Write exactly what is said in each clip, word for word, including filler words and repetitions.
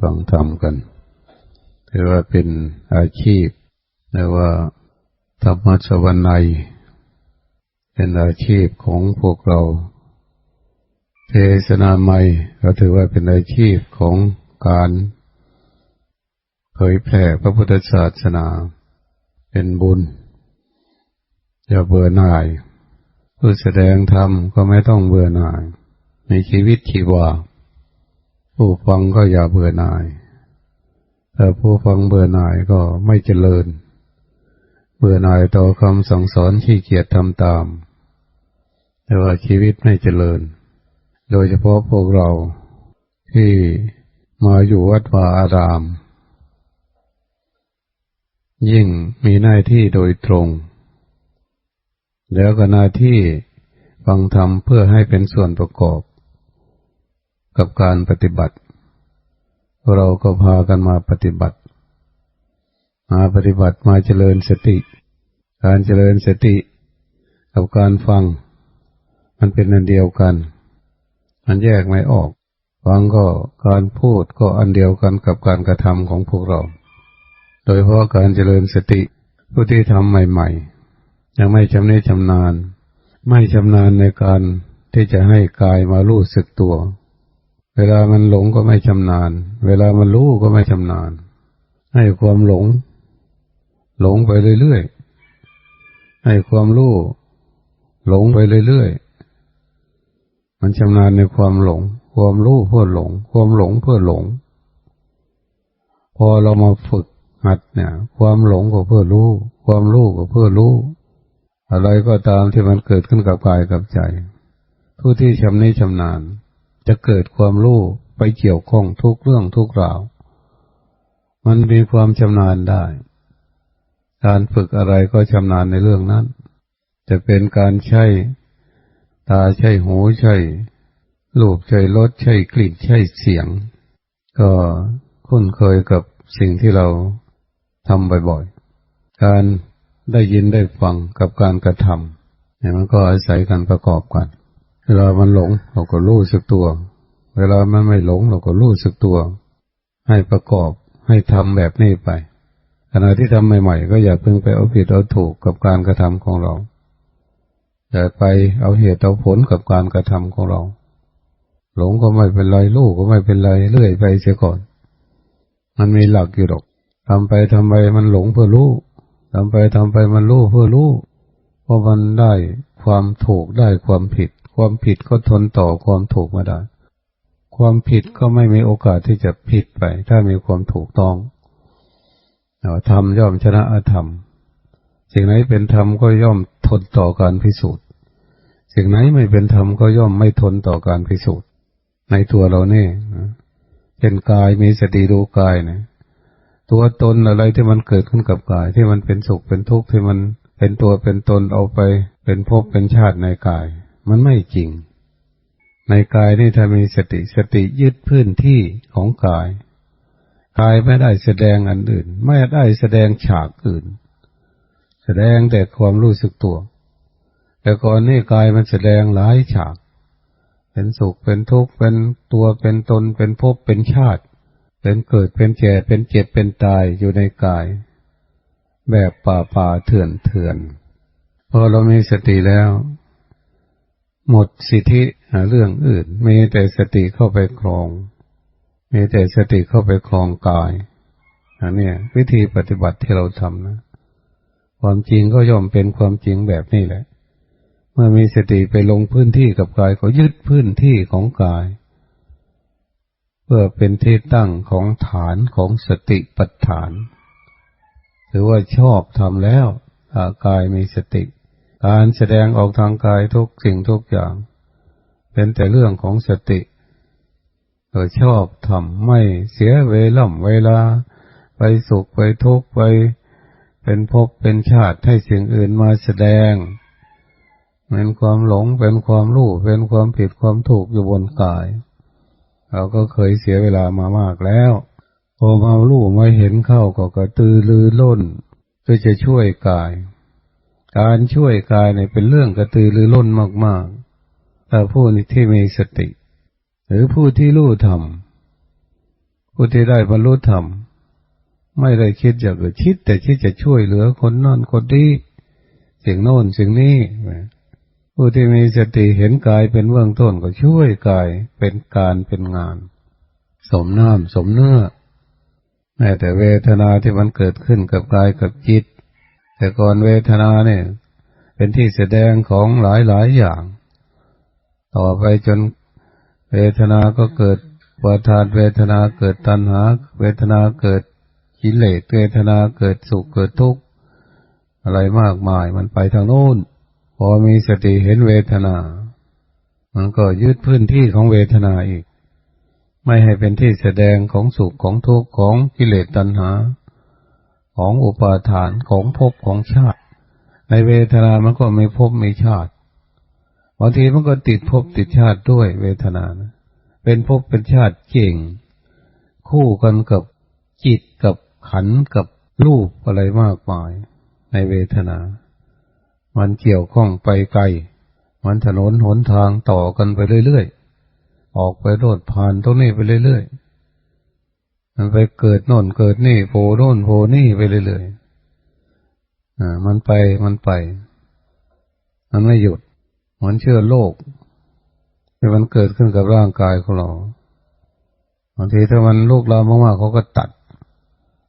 ฟังธรรมกัน ถือว่าเป็นอาชีพ เรียกว่าธรรมสวรรค์ใน เป็นอาชีพของพวกเรา เทศนาใหม่ก็ถือว่าเป็นอาชีพของการเผยแผ่พระพุทธศาสนา เป็นบุญ อย่าเบื่อหน่าย ผู้แสดงธรรมก็ไม่ต้องเบื่อหน่าย มีชีวิตชีวา ผู้ฟังก็อย่าเบื่อหน่าย ถ้าผู้ฟังเบื่อหน่ายก็ไม่เจริญ เบื่อหน่ายต่อคำสั่งสอน ขี้เกียจทำตาม แต่ว่าชีวิตไม่เจริญ โดยเฉพาะพวกเราที่มาอยู่วัดวาอาราม ยิ่งมีหน้าที่โดยตรง แล้วก็หน้าที่ฟังธรรมเพื่อให้เป็นส่วนประกอบกับการปฏิบัติ เราก็พากันมาปฏิบัติ มาปฏิบัติ มาเจริญสติ การเจริญสติกับการฟัง มันเป็นอันเดียวกัน มันแยกไม่ออก ฟังก็ การพูดก็อันเดียวกันกับการกระทำของพวกเรา โดยเฉพาะการเจริญสติ ผู้ที่ทำใหม่ๆ ยังไม่ชำนิชำนาญ ไม่ชำนาญในการที่จะให้กายมารู้สึกตัว เวลามันหลงก็ไม่ชำนาญ เวลามันรู้ก็ไม่ชำนาญ ให้ความหลง หลงไปเรื่อยๆ ให้ความรู้ หลงไปเรื่อยๆ มันชำนาญในความหลง ความรู้เพื่อหลง ความหลงเพื่อหลง พอเรามาฝึกหัดเนี่ย ความหลงก็เพื่อรู้ ความรู้ก็เพื่อรู้ อะไรก็ตามที่มันเกิดขึ้นกับกายกับใจ ผู้ที่ชำนิชำนาญ จะเกิดความรู้ไปเกี่ยวข้องทุกเรื่องทุกราว มันมีความชำนาญได้ การฝึกอะไรก็ชำนาญในเรื่องนั้น จะเป็นการใช้ตา ใช้หู ใช้รูป ใช้รส ใช้กลิ่น ใช้เสียง ก็คุ้นเคยกับสิ่งที่เราทำบ่อยๆ การได้ยินได้ฟังกับการกระทำเนี่ย มันก็อาศัยกันประกอบกัน เวลามันหลงเราก็รู้สึกตัว เวลามันไม่หลงเราก็รู้สึกตัว ให้ประกอบ ให้ทำแบบนี้ไป ขณะที่ทำใหม่ๆ ก็อย่าเพิ่งไปเอาผิดเอาถูกกับการกระทำของเรา อย่าไปเอาเหตุเอาผลกับการกระทำของเรา หลงก็ไม่เป็นไร รู้ก็ไม่เป็นไร เรื่อยไปเสียก่อน มันมีหลักอยู่ดอก ทำไปทำไปมันหลงเพื่อรู้ ทำไปทำไปมันรู้เพื่อรู้ เพราะมันได้ความถูก ได้ความผิด ความผิดก็ทนต่อความถูกไม่ได้ ความผิดก็ไม่มีโอกาสที่จะผิดไป ถ้ามีความถูกต้อง ธรรมย่อมชนะอธรรม สิ่งไหนเป็นธรรมก็ย่อมทนต่อการพิสูจน์ สิ่งไหนไม่เป็นธรรมก็ย่อมไม่ทนต่อการพิสูจน์ ในตัวเรานี่นะ เช่นกาย มีสติดูกายนะ ตัวตนอะไรที่มันเกิดขึ้นกับกาย ที่มันเป็นสุขเป็นทุกข์ ที่มันเป็นตัวเป็นตน เอาไปเป็นภพเป็นชาติในกาย มันไม่จริง ในกายนี่ถ้ามีสติ สติยึดพื้นที่ของกาย กายไม่ได้แสดงอันอื่น ไม่ได้แสดงฉากอื่น แสดงแต่ความรู้สึกตัว แต่ก่อนนี่กายมันแสดงหลายฉาก เป็นสุขเป็นทุกข์ เป็นตัวเป็นตน เป็นภพเป็นชาติ เป็นเกิดเป็นแก่ เป็นเจ็บเป็นตายอยู่ในกาย แบบป่าๆ เถื่อนๆ พอเรามีสติแล้ว หมดสิทธิหาเรื่องอื่น มีแต่สติเข้าไปครอง มีแต่สติเข้าไปครองกาย อันเนี้ยวิธีปฏิบัติที่เราทำนะ ความจริงก็ย่อมเป็นความจริงแบบนี้แหละ เมื่อมีสติไปลงพื้นที่กับกาย ก็ยึดพื้นที่ของกาย เพื่อเป็นที่ตั้งของฐานของสติปัฏฐาน ถือว่าชอบธรรมแล้ว ถ้ากายมีสติ การแสดงออกทางกายทุกสิ่งทุกอย่าง เป็นแต่เรื่องของสติ เออ ชอบธรรม ไม่เสียเวล่ำเวลา ไปสุขไปทุกข์ ไปเป็นภพเป็นชาติ ให้สิ่งอื่นมาแสดง เป็นความหลง เป็นความรู้ เป็นความผิดความถูกอยู่บนกาย เราก็เคยเสียเวลามามากแล้ว พอมารู้มาเห็นเข้าก็กระตือรือร้น เพื่อจะช่วยกาย การช่วยกายเนี่ยเป็นเรื่องกระตือรือร้นมากๆ ถ้าผู้ที่มีสติ หรือผู้ที่รู้ธรรม ผู้ที่ได้บรรลุธรรม ไม่ได้คิดอยากจะคิดแต่คิดจะช่วยเหลือคนนั่นคนนี้ สิ่งโน้นสิ่งนี้ ผู้ที่มีสติเห็นกายเป็นเบื้องต้นก็ช่วยกายเป็นการเป็นงาน สมน้ำสมเนื้อ แม้แต่เวทนาที่มันเกิดขึ้นกับกายกับจิต แต่ก่อนเวทนาเนี่ยเป็นที่แสดงของหลายๆ อย่าง ต่อไปจนเวทนาก็เกิดอุปาทาน เวทนาเกิดตัณหา เวทนาเกิดกิเลส เวทนาเกิดสุขเกิดทุกข์ อะไรมากมาย มันไปทางโน้น พอมีสติเห็นเวทนา มันก็ยึดพื้นที่ของเวทนาอีก ไม่ให้เป็นที่แสดงของสุขของทุกข์ของกิเลสตัณหา ของอุปาทานของภพของชาติ ในเวทนามันก็มีภพมีชาติ บางทีมันก็ติดภพติดชาติด้วยเวทนานะ เป็นภพเป็นชาติเก่ง คู่กันกับจิตกับขันธ์กับรูปอะไรมากมาย ในเวทนา มันเกี่ยวข้องไปไกล มันถนนหนทางต่อกันไปเรื่อยๆ ออกไปโลดผ่านตรงนี้ไปเรื่อยๆ มันไปเกิดโน่นเกิดนี่ โผล่โน่นโผล่นี่ไปเรื่อยๆ อ่า มันไป มันไป มันไม่หยุด เหมือนเชื้อโรคที่มันเกิดขึ้นกับร่างกายของเรา บางทีถ้ามันลุกลามมากๆ เขาก็ตัด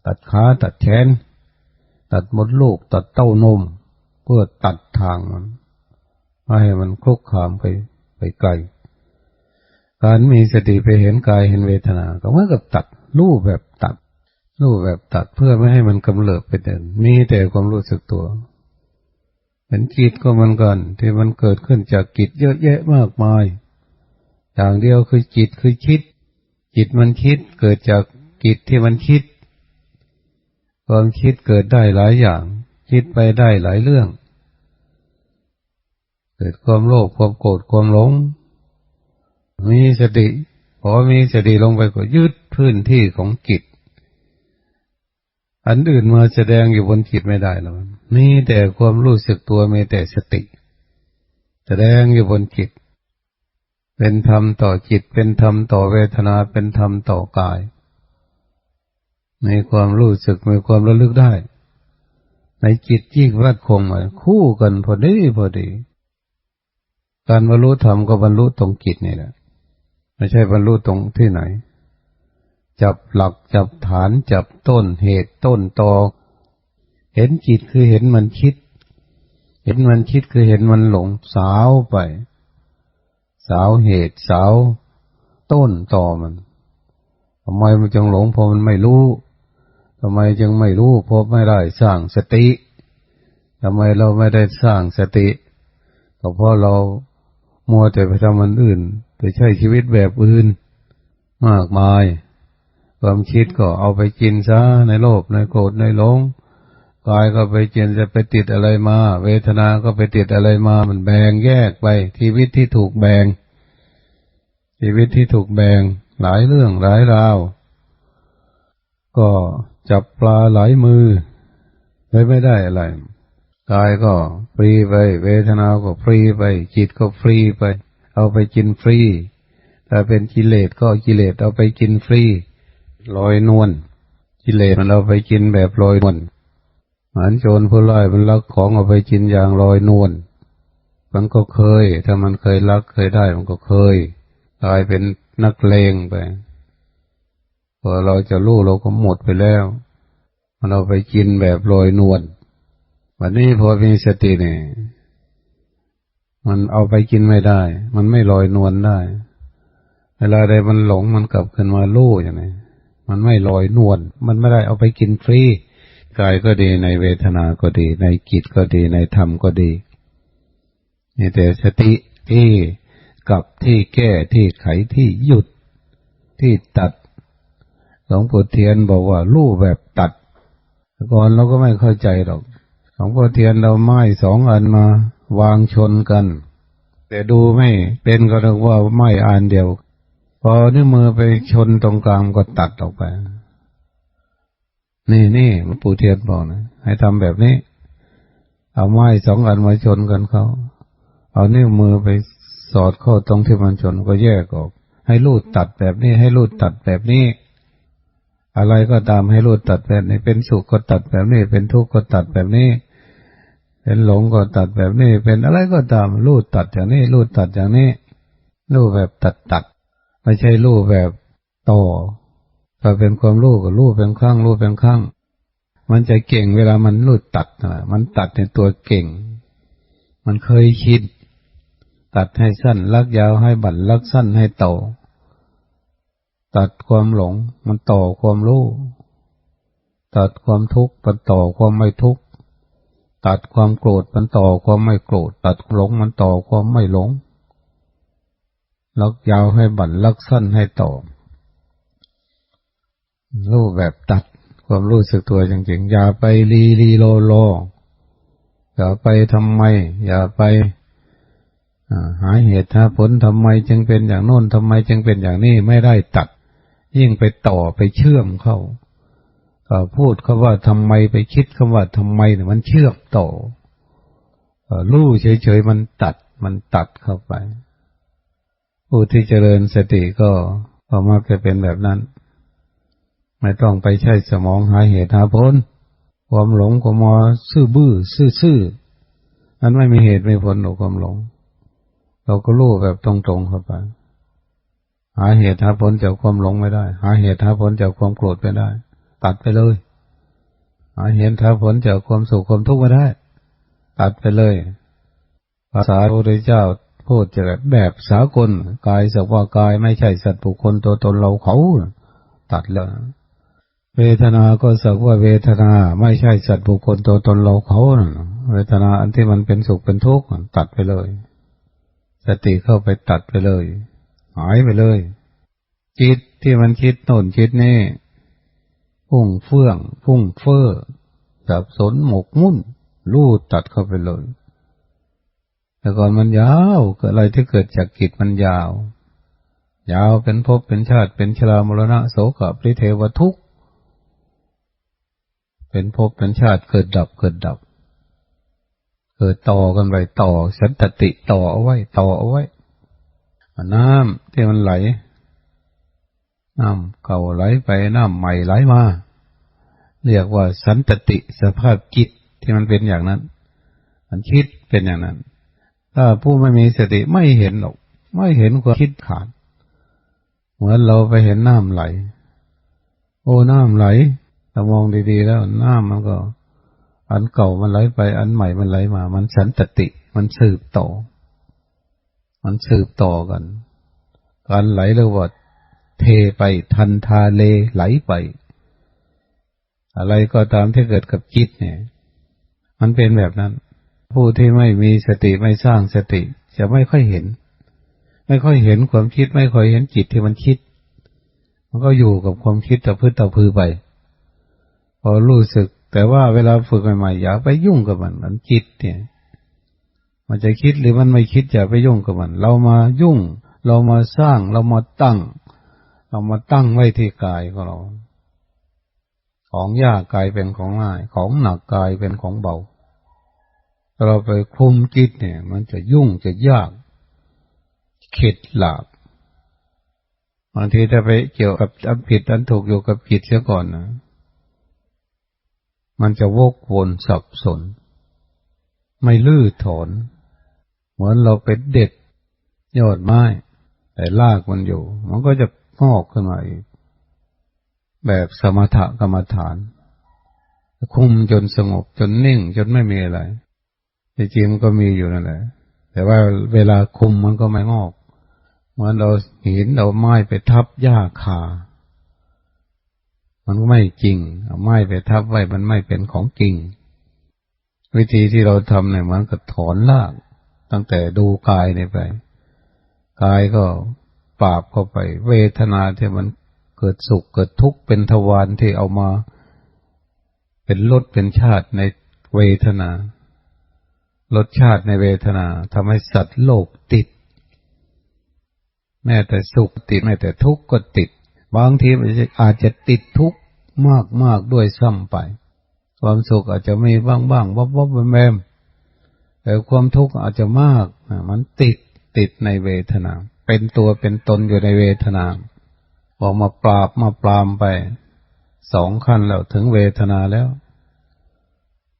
ตัดขา ตัดแขน ตัดมดลูก ตัดเต้านม เพื่อตัดทางมัน ไม่ให้มันคลุกคลามไป ไปไกล การมีสติไปเห็นกายเห็นเวทนา ก็เหมือนกับตัด รูปแบบตัด รูปแบบตัดเพื่อไม่ให้มันกำเริบไปเดิน มีแต่ความรู้สึกตัว เป็นจิตก็เหมือนกัน ที่มันเกิดขึ้นจากจิตเยอะแยะมากมาย อย่างเดียวคือจิตคือคิด จิตมันคิดเกิดจากจิตที่มันคิด ความคิดเกิดได้หลายอย่าง คิดไปได้หลายเรื่อง เกิดความโลภ ความโกรธ ความหลง มีสติ พอมีสติลงไปก็ยึดพื้นที่ของจิต อันอื่นมาแสดงอยู่บนจิตไม่ได้แล้ว มีแต่ความรู้สึกตัว มีแต่สติ แสดงอยู่บนจิต เป็นธรรมต่อจิต เป็นธรรมต่อเวทนา เป็นธรรมต่อกาย มีความรู้สึก มีความระลึกได้ ในจิตยิ่งมั่นคงมา คู่กันพอดีพอดี การบรรลุธรรมก็บรรลุตรงจิตนี่แหละ ไม่ใช่บรรลุตรงที่ไหน จับหลักจับฐาน จับต้นเหตุต้นตอ เห็นจิตคือเห็นมันคิด เห็นมันคิดคือเห็นมันหลง สาวไป สาวเหตุ สาวต้นตอมัน ทำไมมันจึงหลง เพราะมันไม่รู้ ทำไมจึงไม่รู้ เพราะไม่ได้สร้างสติ ทำไมเราไม่ได้สร้างสติ ก็เพราะเรามัวแต่ไปทำอันอื่น ไปใช้ชีวิตแบบอื่นมากมาย ความคิดก็เอาไปกินซะ ในโลภ ในโกรธ ในหลง กายก็ไปกิน จะไปติดอะไรมา เวทนาก็ไปติดอะไรมา มันแบ่งแยกไป ชีวิตที่ถูกแบ่ง ชีวิตที่ถูกแบ่ง หลายเรื่องหลายราว ก็จับปลาหลายมือ เลยไม่ได้อะไร กายก็ฟรีไป เวทนาก็ฟรีไป จิตก็ฟรีไป เอาไปกินฟรี ถ้าเป็นกิเลสก็กิเลสเอาไปกินฟรี ลอยนวล กิเลสมันเอาไปกินแบบลอยนวล เหมือนโจรผู้ร้ายมันลักของเอาไปกินอย่างลอยนวล มันก็เคย ถ้ามันเคยลักเคยได้ มันก็เคย กลายเป็นนักเลงไป พอเราจะรู้เราก็หมดไปแล้ว มันเอาไปกินแบบลอยนวล วันนี้พอมีสติเนี่ย มันเอาไปกินไม่ได้ มันไม่ลอยนวลได้ เวลาใดมันหลง มันกลับคืนมารู้อย่างนี้ มันไม่ลอยนวล มันไม่ได้เอาไปกินฟรี กายก็ดี ในเวทนาก็ดี ในจิตก็ดี ในธรรมก็ดี มีแต่สติที่กลับ ที่แก้ ที่ไข ที่หยุด ที่ตัด หลวงปู่เทียนบอกว่ารู้แบบตัด แต่ก่อนเราก็ไม่เข้าใจหรอก หลวงปู่เทียนเอาไม้สองอันมาวางชนกัน แต่ดูไม่เป็นก็นึกว่าไม้อันเดียว พอนิ้วมือไปชนตรงกลางก็ตัดออกไป นี่ นี่ หลวงปู่เทียนบอกนะ ให้ทำแบบนี้ เอาไม้สองอันมาชนกันเข้า เอานิ้วมือไปสอดเข้าตรงที่มันชนก็แยกออก ให้รูดตัดแบบนี้ ให้รูดตัดแบบนี้ อะไรก็ตามให้รู้ตัดแบบนี้ เป็นสุขก็ตัดแบบนี้ เป็นทุกข์ก็ตัดแบบนี้ เป็นหลงก็ตัดแบบนี้ เป็นอะไรก็ตามรู้ตัดอย่างนี้ รู้ตัดอย่างนี้ รู้แบบตัดตัด ไม่ใช่รู้แบบต่อ ถ้าเป็นความรู้ก็รู้เป็นครั้ง รู้เป็นครั้ง มันจะเก่งเวลามันรู้ตัดนะ มันตัดในตัวเก่ง มันเคยคิด ตัดให้สั้น ลักยาวให้บั่น ลักสั้นให้ต่อ ตัดความหลง มันต่อความรู้ ตัดความทุกข์ มันต่อความไม่ทุกข์ ตัดความโกรธ มันต่อความไม่โกรธ ตัดความหลง มันต่อความไม่หลง ลักยาวให้บั่น ลักสั้นให้ต่อ รู้แบบตัด ความรู้สึกตัวจริงๆ อย่าไปลีลีโลโล อย่าไปทำไม อย่าไป อ่า หาเหตุหาผล ทำไมจึงเป็นอย่างโน้น ทำไมจึงเป็นอย่างนี้ ไม่ได้ตัด ยิ่งไปต่อไปเชื่อมเข้า เอ่อ พูดคำว่าทำไม ไปคิดคำว่าทำไมเนี่ย มันเชื่อมต่อ เอ่อ รู้เฉยๆ มันตัด มันตัดเข้าไป ผู้ที่เจริญสติก็ ก็มักจะเป็นแบบนั้น ไม่ต้องไปใช้สมองหาเหตุหาผล ความหลงก็มาซื่อบื้อซื่อๆ มันไม่มีเหตุไม่ผลหรอกความหลง เราก็รู้แบบตรงๆเข้าไป หาเหตุหาผลจากความหลงไม่ได้ หาเหตุหาผลจากความโกรธไม่ได้ ตัดไปเลย หาเหตุหาผลจากความสุขความทุกข์ไม่ได้ ตัดไปเลย ภาษาพระพุทธเจ้าพูดจะแบบสากล กายสักว่ากาย ไม่ใช่สัตว์บุคคลตัวตนเราเขา ตัดแล้วนะ เวทนาก็สักว่าเวทนา ไม่ใช่สัตว์บุคคลตัวตนเราเขานะ เวทนาอันที่มันเป็นสุขเป็นทุกข์ ตัดไปเลย สติเข้าไปตัดไปเลย หายไปเลย จิตที่มันคิดโน่นคิดนี่ ฟุ้งเฟื่อง ฟุ้งเฟ้อ สับสน หมกมุ่น รู้ตัดเข้าไปเลย แต่ก่อนมันยาว อะไรที่เกิดจากจิตมันยาว ยาวเป็นภพเป็นชาติ เป็นชรามรณะโสกะปริเทวทุกข์ เป็นภพเป็นชาติ เกิดดับ เกิดดับ เกิดต่อกันไป ต่อ สันตติ ต่อเอาไว้ ต่อเอาไว้ น้ำที่มันไหล น้ำเก่าไหลไป น้ำใหม่ไหลมา เรียกว่าสันตติ สภาพจิตที่มันเป็นอย่างนั้น มันคิดเป็นอย่างนั้น ถ้าผู้ไม่มีสติไม่เห็นหรอก ไม่เห็นความคิดขาด เหมือนเราไปเห็นน้ำไหล โอ้ น้ำไหล ถ้ามองดีๆแล้ว น้ำมันก็ อันเก่ามันไหลไป อันใหม่มันไหลมา มันสันตติ มันสืบต่อ มันสืบต่อกัน การไหลเรียกว่า เทไป ทันทาเล ไหลไป อะไรก็ตามที่เกิดกับจิตเนี่ย มันเป็นแบบนั้น ผู้ที่ไม่มีสติ ไม่สร้างสติ จะไม่ค่อยเห็น ไม่ค่อยเห็นความคิด ไม่ค่อยเห็นจิตที่มันคิด มันก็อยู่กับความคิดตะพึดตะพือไป พอรู้สึก แต่ว่าเวลาฝึกใหม่ๆ อย่าไปยุ่งกับมัน มันจิตเนี่ย มันจะคิดหรือมันไม่คิด อย่าไปยุ่งกับมัน เรามายุ่ง เรามาสร้าง เรามาตั้ง เรามาตั้งไว้ที่กายของเรา ของยากกลายเป็นของง่าย ของหนักกลายเป็นของเบา ถ้าเราไปคุมจิตเนี่ย มันจะยุ่ง จะยาก เข็ดหลาบ บางทีถ้าไปเกี่ยวกับอันผิดอันถูกอยู่กับจิตเสียก่อนนะ มันจะวกวนสับสน ไม่รื้อถอน เหมือนเราไปเด็ดยอดไม้ แต่รากมันอยู่ มันก็จะงอกขึ้นมาอีก แบบสมถกรรมฐาน คุมจนสงบ จนนิ่ง จนไม่มีอะไร จริงๆมันก็มีอยู่นั่นแหละ แต่ว่าเวลาคุมมันก็ไม่งอก เหมือนเราหินเอาไม้ไปทับหญ้าคา มันก็ไม่จริง เอาไม้ไปทับไว้ มันไม่เป็นของจริง วิธีที่เราทำเนี่ย เหมือนกับถอนราก ตั้งแต่ดูกายเนี่ยไป กายก็ปราบเข้าไป เวทนาที่มันเกิดสุขเกิดทุกข์ เป็นทวารที่เอามา เป็นรสเป็นชาติในเวทนา รสชาติในเวทนาทำให้สัตว์โลกติด แม้แต่สุขติด แม้แต่ทุกข์ก็ติด บางทีมันอาจจะติดทุกข์มากๆด้วยซ้ำไป ความสุขอาจจะมีบ้างๆ วับๆ แวมๆ แต่ความทุกข์อาจจะมาก อ่ะ มันติด ติดในเวทนา เป็นตัวเป็นตนอยู่ในเวทนา ออกมาปราบมาปรามไป สองขั้นแล้ว ถึงเวทนาแล้ว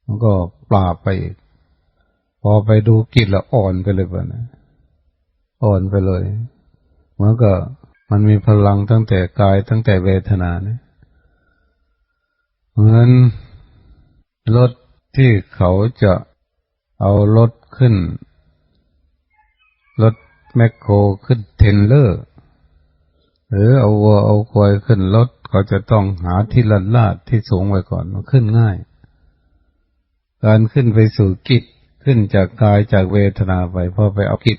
มันก็ปราบไปอีก พอไปดูจิตละอ่อนไปเลยบัดนี้ อ่อนไปเลย เหมือนกับมันมีพลังตั้งแต่กาย ตั้งแต่เวทนาเนี่ย เหมือนรถที่เขาจะเอารถขึ้น รถแมคโครขึ้นเทรลเลอร์ หรือเอาวัวเอาควายขึ้นรถ เขาจะต้องหาที่ลาดๆ ที่สูงไว้ก่อน มันขึ้นง่าย การขึ้นไปสู่จิต ขึ้นจากกายจากเวทนาไป พอไปเอาจิต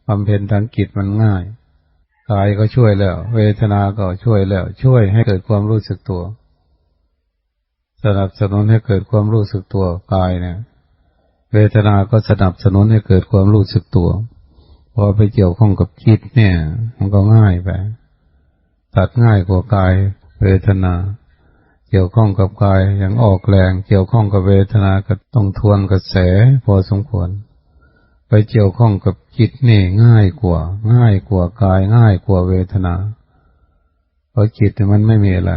บำเพ็ญทางจิตมันง่าย กายก็ช่วยแล้ว เวทนาก็ช่วยแล้ว ช่วยให้เกิดความรู้สึกตัว สนับสนุนให้เกิดความรู้สึกตัว กายเนี่ย เวทนาก็สนับสนุนให้เกิดความรู้สึกตัว พอไปเกี่ยวข้องกับจิตเนี่ย มันก็ง่ายไป ตัดง่ายกว่ากาย เวทนา เกี่ยวข้องกับกายยังออกแรง เกี่ยวข้องกับเวทนาก็ต้องทวนกระแสพอสมควร ไปเกี่ยวข้องกับจิตนี่ง่ายกว่า ง่ายกว่ากาย ง่ายกว่าเวทนา เพราะจิตเนี่ยมันไม่มีอะไร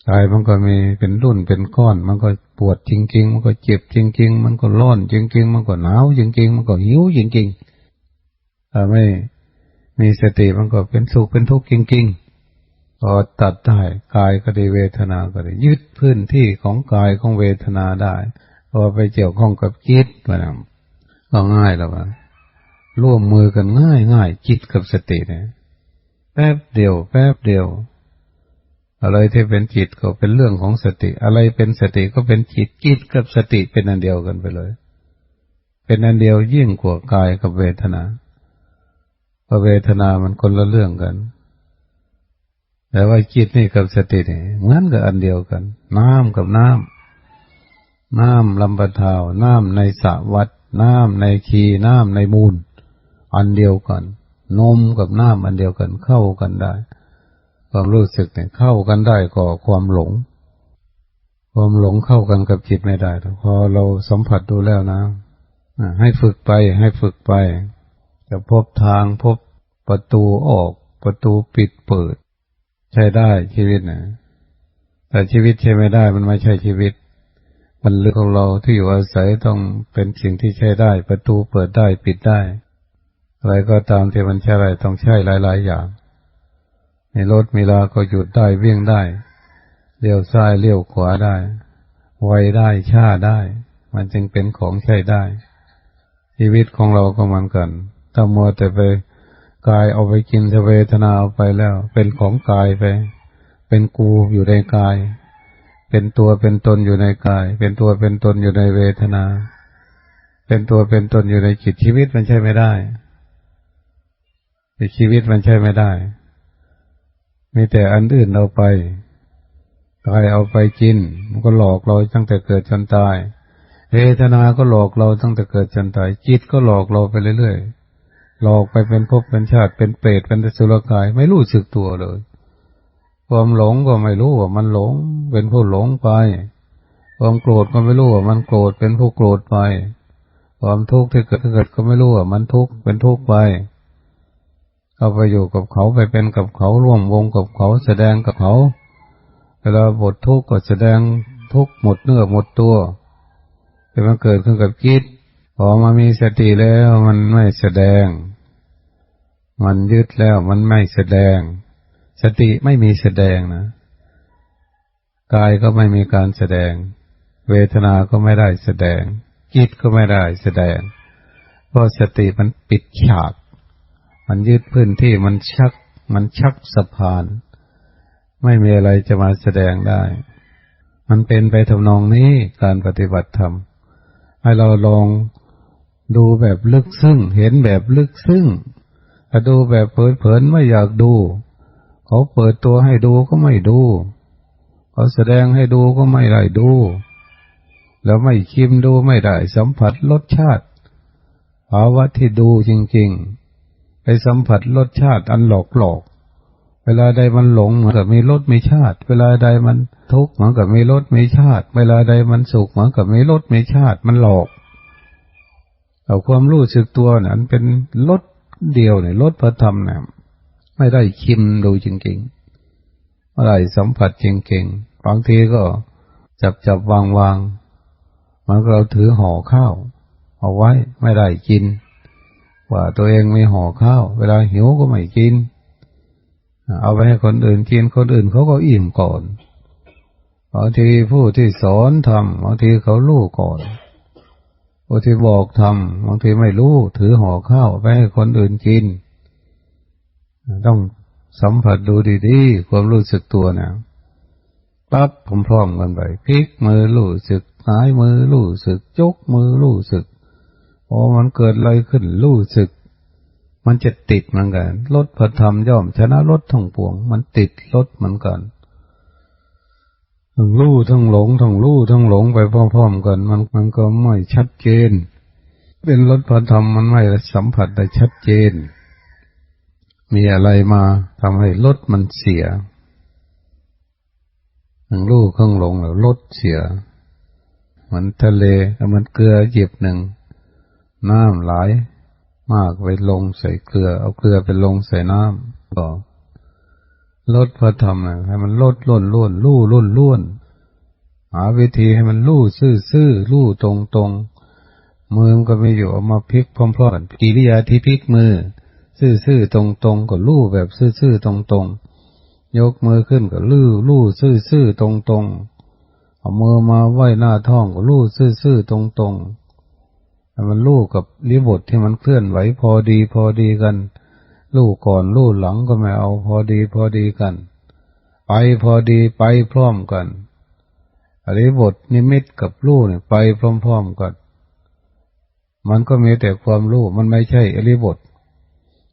กายมันก็มีเป็นรุ่นเป็นก้อน มันก็ปวดจริงๆ มันก็เจ็บจริงๆ มันก็ร้อนจริงๆ มันก็หนาวจริงๆ มันก็หิวจริงๆ ถ้าไม่มีสติมันก็เป็นสุขเป็นทุกข์จริงๆ พอตัดได้ กายก็ดี เวทนาก็ดี ยึดพื้นที่ของกายของเวทนาได้ พอไปเกี่ยวข้องกับจิตมันก็ง่ายแล้วว่า ร่วมมือกันง่ายๆ จิตกับสติเนี่ย แป๊บเดียว แป๊บเดียว อะไรที่เป็นจิตก็เป็นเรื่องของสติ อะไรเป็นสติก็เป็นจิต จิตกับสติเป็นอันเดียวกันไปเลย เป็นอันเดียวยิ่งกว่ากายกับเวทนา เพราะเวทนามันคนละเรื่องกัน แต่ว่าจิตนี่กับสตินี่เหมือนกับอันเดียวกัน น้ำกับน้ำ น้ำลำปะทาว น้ำในสระวัด น้ำในคี น้ำในมูล อันเดียวกัน นมกับน้ำอันเดียวกัน เข้ากันได้ ความรู้สึกเนี่ยเข้ากันได้ก็ความหลง ความหลงเข้ากันกับจิตไม่ได้ พอเราสัมผัสดูแล้วนะ อ่ะ ให้ฝึกไป ให้ฝึกไป จะพบทาง พบประตูออก ประตูปิดเปิด ใช้ได้ชีวิตนะ แต่ชีวิตใช้ไม่ได้ มันไม่ใช่ชีวิต มันเรื่องของเรา ที่อยู่อาศัยต้องเป็นสิ่งที่ใช้ได้ ประตูเปิดได้ ปิดได้ อะไรก็ตามที่มันใช้ได้ต้องใช้หลายๆ อย่าง มีรถมีลาก็หยุดได้ วิ่งได้ เลี้ยวซ้ายเลี้ยวขวาได้ ไวได้ ช้าได้ มันจึงเป็นของใช้ได้ ชีวิตของเราก็เหมือนกัน ถ้ามัวแต่ไป กายเอาไปกิน เวทนาเอาไปแล้ว เป็นของกายไป เป็นกูอยู่ในกาย เป็นตัวเป็นตนอยู่ในกาย เป็นตัวเป็นตนอยู่ในเวทนา เป็นตัวเป็นตนอยู่ในจิต ชีวิตมันใช้ไม่ได้ ชีวิตมันใช้ไม่ได้ มีแต่อันอื่นเอาไป กายเอาไปกิน มันก็หลอกเราตั้งแต่เกิดจนตาย เวทนาก็หลอกเราตั้งแต่เกิดจนตาย จิตก็หลอกเราไปเรื่อยๆ หลอกไปเป็นภพเป็นชาติ เป็นเปรต เป็นอสุรกาย ไม่รู้สึกตัวเลย ความหลงก็ไม่รู้ว่ามันหลง เป็นผู้หลงไป ความโกรธก็ไม่รู้ว่ามันโกรธ เป็นผู้โกรธไป ความทุกข์ที่เกิดขึ้นก็ไม่รู้ว่ามันทุกข์ เป็นทุกข์ไป เข้าไปอยู่กับเขา ไปเป็นกับเขา ร่วมวงกับเขา แสดงกับเขา เวลาหมดทุกข์ก็แสดงทุกข์หมดเนื้อหมดตัว ที่มันเกิดขึ้นกับจิต พอมามีสติแล้วมันไม่แสดง มันยึดแล้วมันไม่แสดง สติไม่มีแสดงนะ กายก็ไม่มีการแสดง เวทนาก็ไม่ได้แสดง จิตก็ไม่ได้แสดง เพราะสติมันปิดฉาก มันยึดพื้นที่ มันชัก มันชักสะพาน ไม่มีอะไรจะมาแสดงได้ มันเป็นไปทำนองนี้ การปฏิบัติธรรม ให้เราลองดูแบบลึกซึ้ง เห็นแบบลึกซึ้ง ถ้าดูแบบเผินๆ ไม่อยากดู เขาเปิดตัวให้ดูก็ไม่ดู เขาแสดงให้ดูก็ไม่ได้ดู แล้วไม่ชิมดู ไม่ได้สัมผัสรสชาติ ภาวะที่ดูจริงๆ ไปสัมผัสรสชาติอันหลอกๆ เวลาใดมันหลงเหมือนกับมีรสมีชาติ เวลาใดมันทุกข์เหมือนกับมีรสมีชาติ เวลาใดมันสุขเหมือนกับมีรสมีชาติ มันหลอก เอาความรู้สึกตัวเนี่ย มันเป็นรสเดียวเนี่ย รสพระธรรมเนี่ย ไม่ได้ชิมดูจริง เมื่อไหร่สัมผัสจริงๆ บางทีก็จับจับวางวางๆ มันก็ถือห่อข้าวเอาไว้ไม่ได้กิน ว่าตัวเองมีห่อข้าว เวลาหิวก็ไม่กิน เอาไปให้คนอื่นกิน คนอื่นเขาก็อิ่มก่อน บางทีผู้ที่สอนธรรม บางทีเขารู้ก่อน ผู้ที่บอกธรรม บางทีไม่รู้ ถือห่อข้าวไปให้คนอื่นกิน ต้องสัมผัสดูดีๆ ความรู้สึกตัวนะ ปั๊บพร้อมๆกันไป พลิกมือรู้สึก หงายมือรู้สึก ยกมือรู้สึก โอ้ มันเกิดอะไรขึ้นรู้สึก มันจะติดเหมือนกัน รสพระธรรมย่อมชนะรสทั้งปวง มันติดรสเหมือนกัน ทั้งรู้ทั้งหลง ทั้งรู้ทั้งหลงไปพร้อมๆกัน มัน มันก็ไม่ชัดเจน เป็นรสพระธรรมมันไม่สัมผัสได้ชัดเจน มีอะไรมาทำให้รสมันเสีย ทั้งรู้ทั้งหลงแล้วรสเสีย เหมือนทะเล เหมือนเกลือหยิบหนึ่ง น้ำไหลมากไปลงใส่เกลือ เอาเกลือไปลงใส่น้ำ ก็รสพระธรรมนะ ให้มันรสล้วนๆ รู้ล้วนๆ หาวิธีให้มันรู้ซื่อๆ รู้ตรงๆ มือมันก็มีอยู่ เอามาพลิกพร้อมๆกัน กิริยาที่พลิกมือ ซื่อๆ ตรงๆ ก็รู้แบบซื่อๆ ตรงๆ ยกมือขึ้นก็รู้ รู้ซื่อๆ ตรงๆ เอามือมาไว้หน้าท้องก็รู้ซื่อๆ ตรงๆ ให้มันรู้กับอิริยาบถที่มันเคลื่อนไหวพอดีพอดีกัน รู้ก่อนรู้หลังก็ไม่เอา พอดีพอดีกัน ไปพอดีไปพร้อมกัน อิริยาบถนิมิตกับรู้เนี่ยไปพร้อมๆกัน มันก็มีแต่ความรู้ มันไม่ใช่อิริยาบถ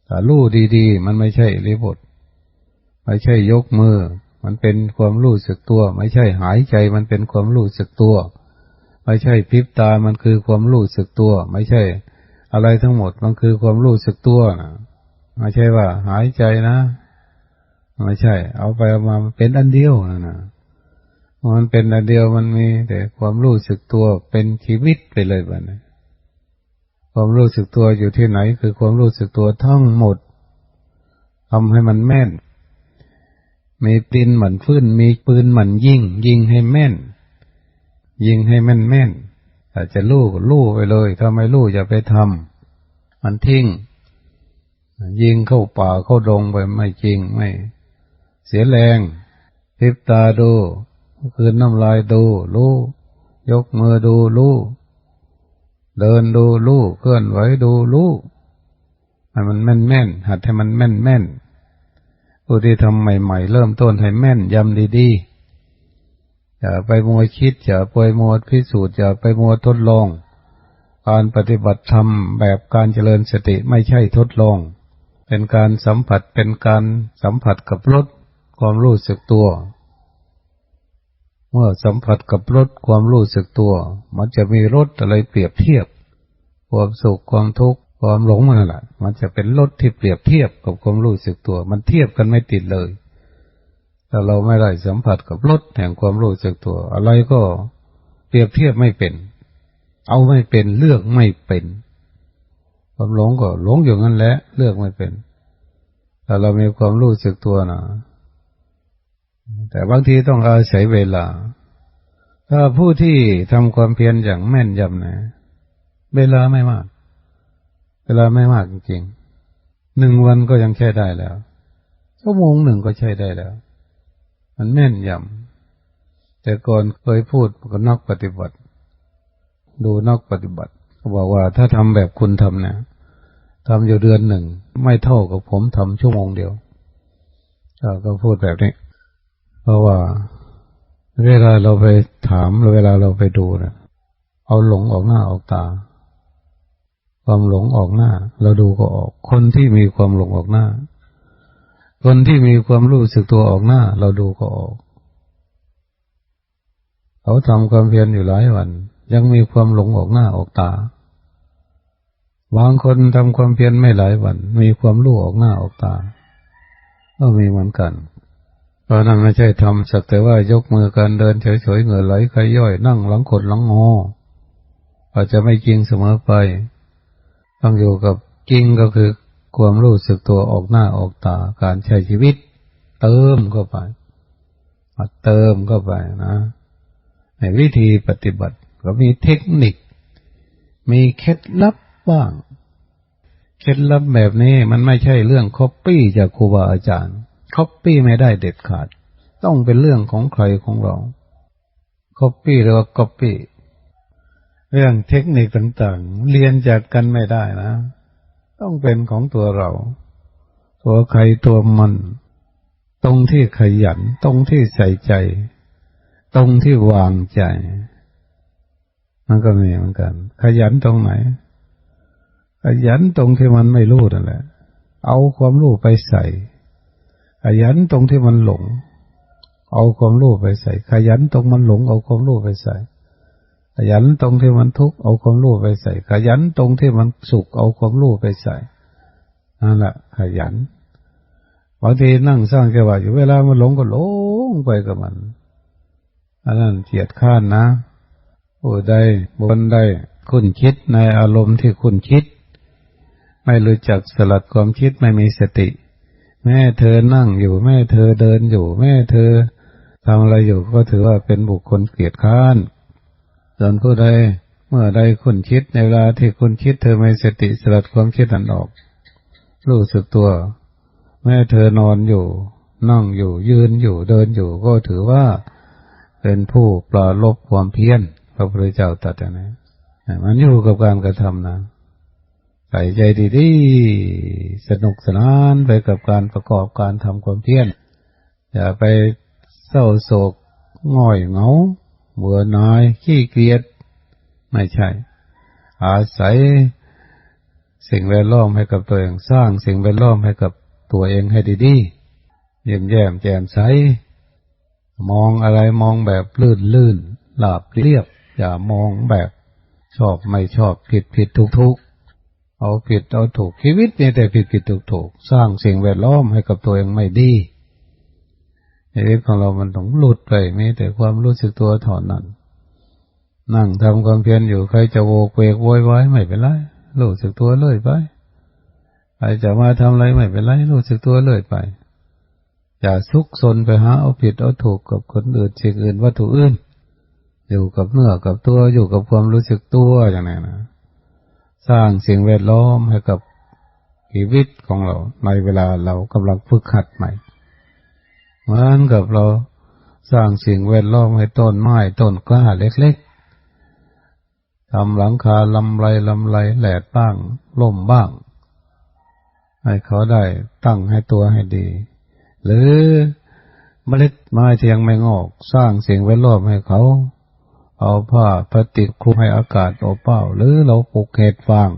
ถ้ารู้ดีๆ มันไม่ใช่อิริยาบถ ไม่ใช่ยกมือ มันเป็นความรู้สึกตัว ไม่ใช่หายใจ มันเป็นความรู้สึกตัว ไม่ใช่พริบตา มันคือความรู้สึกตัว ไม่ใช่อะไรทั้งหมด มันคือความรู้สึกตัวนะ ไม่ใช่ว่าหายใจนะ ไม่ใช่ เอาไปเอามามันเป็นอันเดียวนะนะ มันเป็นอันเดียว มันมีแต่ความรู้สึกตัวเป็นชีวิตไปเลยบัดนี้ ความรู้สึกตัวอยู่ที่ไหน คือความรู้สึกตัวทั้งหมด ทำให้มันแม่น มีปืนหมั่นฟื้น มีปืนหมั่นยิง ยิงให้แม่น ยิงให้แม่นแม่น ถ้าจะรู้ก็รู้ไปเลย ถ้าไม่รู้อย่าไปทำ มันทิ้ง ยิงเข้าป่าเข้าดงไป ไม่จริง ไม่เสียแรง พริบตาดู กลืนน้ำลายดู รู้ ยกมือดู รู้ เดินดู รู้ เคลื่อนไหวดู รู้ ให้มันแม่นแม่น หัดให้มันแม่นแม่น ผู้ที่ทำใหม่ๆ เริ่มต้นให้แม่นยำดีๆ อย่าไปมัวคิด อย่าไปมัวพิสูจน์ อย่าไปมัวทดลอง การปฏิบัติธรรมแบบการเจริญสติไม่ใช่ทดลอง เป็นการสัมผัส เป็นการสัมผัสกับรสความรู้สึกตัว เมื่อสัมผัสกับรสความรู้สึกตัว มันจะมีรสอะไรเปรียบเทียบ ความสุข ความทุกข์ ความหลง มันนั่นแหละ มันจะเป็นรสที่เปรียบเทียบกับความรู้สึกตัว มันเทียบกันไม่ติดเลย ถ้าเราไม่ได้สัมผัสกับรสแห่งความรู้สึกตัว อะไรก็เปรียบเทียบไม่เป็น เอาไม่เป็น เลือกไม่เป็น ความหลงก็หลงอยู่งั้นแหละ เลือกไม่เป็น ถ้าเรามีความรู้สึกตัวนะ แต่บางทีต้องอาศัยเวลา ถ้าผู้ที่ทำความเพียรอย่างแม่นยำนะ เวลาไม่มาก เวลาไม่มากจริงๆ หนึ่งวันก็ยังใช้ได้แล้ว ชั่วโมงหนึ่งก็ใช้ได้แล้ว มันแม่นยำ แต่ก่อนเคยพูดกับนักปฏิบัติ ดูนักปฏิบัติ เขาบอกว่าถ้าทำแบบคุณทำเนี่ย ทำอยู่เดือนหนึ่ง ไม่เท่ากับผมทำชั่วโมงเดียว ก็ก็พูดแบบนี้ เพราะว่าเวลาเราไปถาม เวลาเราไปดูเนี่ย เอาหลงออกหน้าออกตา ความหลงออกหน้า เราดูก็ออก คนที่มีความหลงออกหน้า คนที่มีความรู้สึกตัวออกหน้า เราดูก็ออก เขาทำความเพียรอยู่หลายวัน ยังมีความหลงออกหน้าออกตา บางคนทำความเพียรไม่หลายวัน มีความรู้ออกหน้าออกตา ก็มีเหมือนกัน เพราะนั้นไม่ใช่ทำสักแต่ว่ายกมือการเดินเฉยๆ เหงื่อไหลไขย่อย นั่งหลังขดหลังงอ อาจจะไม่จริงเสมอไป ต้องอยู่กับจริงก็คือความรู้สึกตัวออกหน้าออกตา การใช้ชีวิต เติมเข้าไป มาเติมเข้าไปนะ ในวิธีปฏิบัติก็มีเทคนิค มีเคล็ดลับบ้าง เคล็ดลับแบบนี้มันไม่ใช่เรื่องก๊อปปี้จากครูบาอาจารย์ ก๊อปปี้ไม่ได้เด็ดขาด ต้องเป็นเรื่องของใครของเรา ก๊อปปี้หรือว่าก๊อปปี้ เรื่องเทคนิคต่างๆ เรียนจากกันไม่ได้นะ ต้องเป็นของตัวเรา ตัวใครตัวมัน ตรงที่ขยัน ตรงที่ใส่ใจ ตรงที่วางใจ มันก็มีเหมือนกัน ขยันตรงไหน ขยันตรงที่มันไม่รู้นั่นแหละ เอาความรู้ไปใส่ ขยันตรงที่มันหลง เอาความรู้ไปใส่ ขยันตรงมันหลง เอาความรู้ไปใส่ ขยันตรงที่มันทุกข์ เอาความรู้ไปใส่ ขยันตรงที่มันสุข เอาความรู้ไปใส่ นั่นแหละ ขยัน บางทีนั่งสร้างจังหวะอยู่ เวลามันหลงก็หลงไปกับมัน อันนั้นเกียจคร้านนะ ผู้ใด บุคคลใด คุ้นคิดในอารมณ์ที่คุ้นคิด ไม่รู้จักสลัดความคิด ไม่มีสติ แม้เธอนั่งอยู่ แม้เธอเดินอยู่ แม้เธอทำอะไรอยู่ ก็ถือว่าเป็นบุคคลเกียจคร้าน ส่วนผู้ใด เมื่อใดคุ้นคิด ในเวลาที่คุ้นคิด เธอมีสติสลัดความคิดนั้นออก รู้สึกตัว แม้เธอนอนอยู่ นั่งอยู่ ยืนอยู่ เดินอยู่ ก็ถือว่าเป็นผู้ปรารภความเพียร พระพุทธเจ้าตรัสอย่างนี้ มันอยู่กับการกระทำนะ ใส่ใจดีๆ สนุกสนานไปกับการประกอบการทำความเพียร อย่าไปเศร้าโศกง่อยเหงา เบื่อหน่าย ขี้เกียจ ไม่ใช่ อาศัยสิ่งแวดล้อมให้กับตัวเอง สร้างสิ่งแวดล้อมให้กับตัวเองให้ดีๆ ยิ้มแย้มแจ่มใส มองอะไรมองแบบลื่นๆ ราบเรียบ อย่ามองแบบชอบไม่ชอบ ผิดผิดถูกถูก เอาผิดเอาถูก ชีวิตมีแต่ผิดผิดถูกถูก สร้างสิ่งแวดล้อมให้กับตัวเองไม่ดี ชีวิตของเรามันต้องหลุดไป มีแต่ความรู้สึกตัวเท่านั้น นั่งทำความเพียรอยู่ ใครจะโวกเวกโวยวายไม่เป็นไร รู้สึกตัวเรื่อยไป ใครจะมาทำอะไรไม่เป็นไร รู้สึกตัวเรื่อยไป อย่าซุกซนไปหาเอาผิดเอาถูกกับคนอื่น สิ่งอื่น วัตถุอื่น อยู่กับเนื้อกับตัว อยู่กับความรู้สึกตัวอย่างนี้นะ สร้างสิ่งแวดล้อมให้กับชีวิตของเรา ในเวลาเรากำลังฝึกหัดใหม่ เหมือนกับเราสร้างสิ่งแวดล้อมให้ต้นไม้ต้นกล้าเล็กๆ ทำหลังคาลำไรลำไร แดดบ้าง ลมบ้าง ให้เขาได้ตั้งให้ตัวให้ดี หรือเมล็ดไม้ที่ยังไม่งอก สร้างสิ่งแวดล้อมให้เขา เอาผ้าพลาสติกคลุมให้อากาศอบอ้าว หรือเราปลูกเห็ดฟาง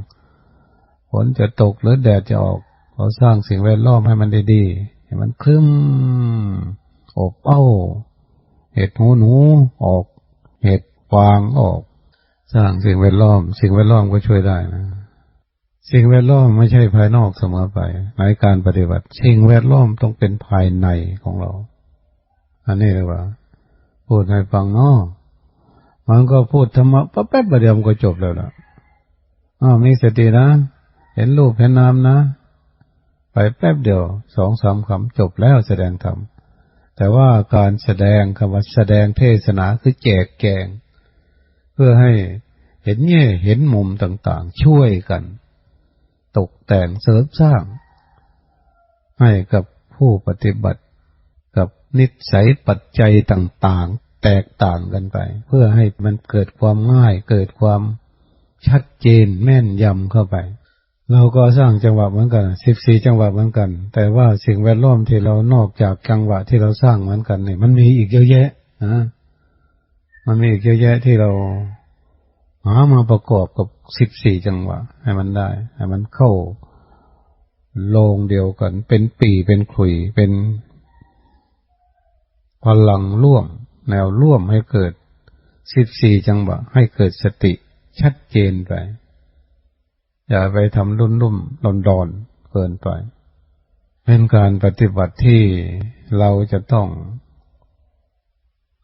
ฝนจะตกหรือแดดจะออก เราสร้างสิ่งแวดล้อมให้มันดีๆ ให้มันครึ้มอบอ้าว เห็ดหูหนูออก เห็ดฟางออก สร้างสิ่งแวดล้อม สิ่งแวดล้อมก็ช่วยได้นะ สิ่งแวดล้อมไม่ใช่ภายนอกเสมอไป ในการปฏิบัติ สิ่งแวดล้อมต้องเป็นภายในของเรา อันนี้เรียกว่า พูดให้ฟังเนาะ มันก็พูดธรรมะแป๊บๆ เดียวมันก็จบแล้วล่ะ อ้าว มีสตินะ เห็นรูปเห็นนามนะ ไปแป๊บเดียว สองสามคำ จบแล้วแสดงธรรม แต่ว่าการแสดง คำว่าแสดงเทศนาคือแจกแจง เพื่อให้เห็นแง่เห็นมุมต่างๆ ช่วยกัน ตกแต่งเสริมสร้าง ให้กับผู้ปฏิบัติ กับนิสัยปัจจัยต่างๆ แตกต่างกันไป เพื่อให้มันเกิดความง่าย เกิดความชัดเจนแม่นยำเข้าไป เราก็สร้างจังหวะเหมือนกัน สิบสี่ จังหวะเหมือนกัน แต่ว่าสิ่งแวดล้อมที่เรานอกจากจังหวะที่เราสร้างเหมือนกันเนี่ย มันมีอีกเยอะแยะนะ มันมีอีกเยอะแยะที่เราหามาประกอบกับ สิบสี่ จังหวะ ให้มันได้ ให้มันเข้าโรงเดียวกัน เป็นปี่เป็นขลุ่ย เป็นพลังร่วม แนวร่วมให้เกิด สิบสี่ จังหวะ ให้เกิดสติชัดเจนไป อย่าไปทำลุ่มๆ ดอนๆ เกินไป เป็นการปฏิบัติที่เราจะต้อง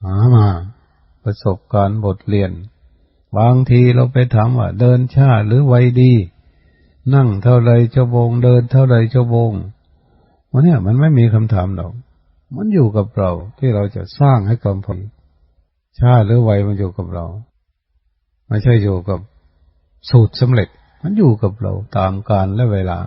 หามา ประสบการณ์บทเรียน บางทีเราไปถามว่าเดินช้าหรือไวดี นั่งเท่าไรชั่วโมง เดินเท่าไรชั่วโมง วันเนี้ยมันไม่มีคำถามหรอก มันอยู่กับเราที่เราจะสร้างให้ความพอดี ช้าหรือไวมันอยู่กับเรา ไม่ใช่อยู่กับสูตรสำเร็จ มันอยู่กับเราตามกาลและเวลา